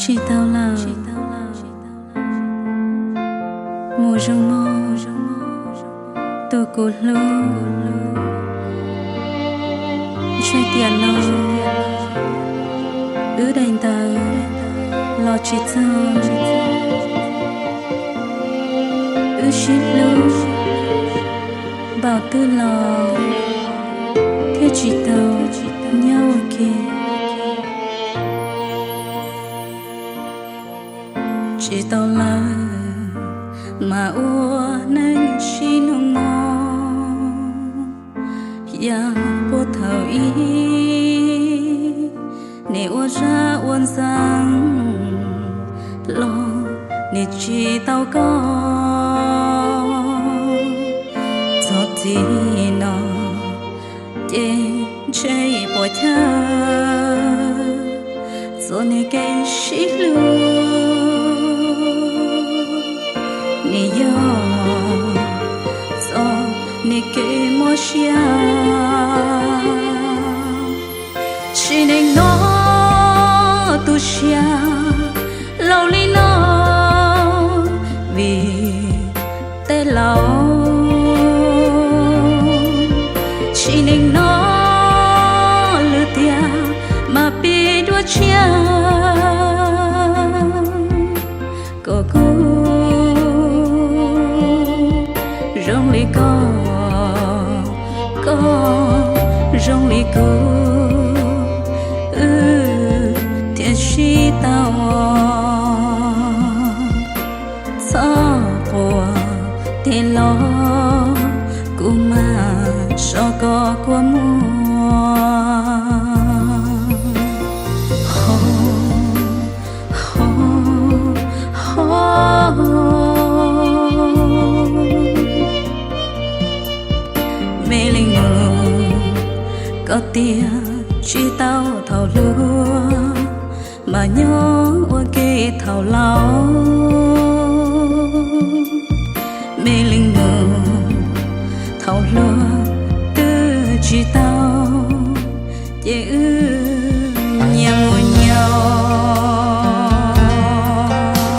Tsis tau lawm, mus zoo mog, tus kuv hlub. Ntshe tiam no wb daim ntawv los tsis txog. Wb sib hlub npaum twg los thiaj tsis tau nyob ua ke. Tsis tau lawm, mas ua neej sib nug mog. Yog puag thaum ub, nim ua zaj ua ntxeev los nim tsis tau koj. Txog txij no ces ntshe puas chawj txoj niag kev sib hlub, nim yog txoj niag kev mob siab. Tsim neej no tu siab laus li no vim tej laus. Tsim neej no lwm tiam mas pib dua tshiab kom kuv zoo li koj, koj zoo li kuv, wb thiaj sib tau. Txhob quaj tej laus, kuv mam so koj kua muag. Ho, ho, ho. Me leej nus, koj tiag tsis tau thaum hluas, mas nyob ua ke thaum laus. Me leej nus, thaum hluas twb tsis tau, ces wb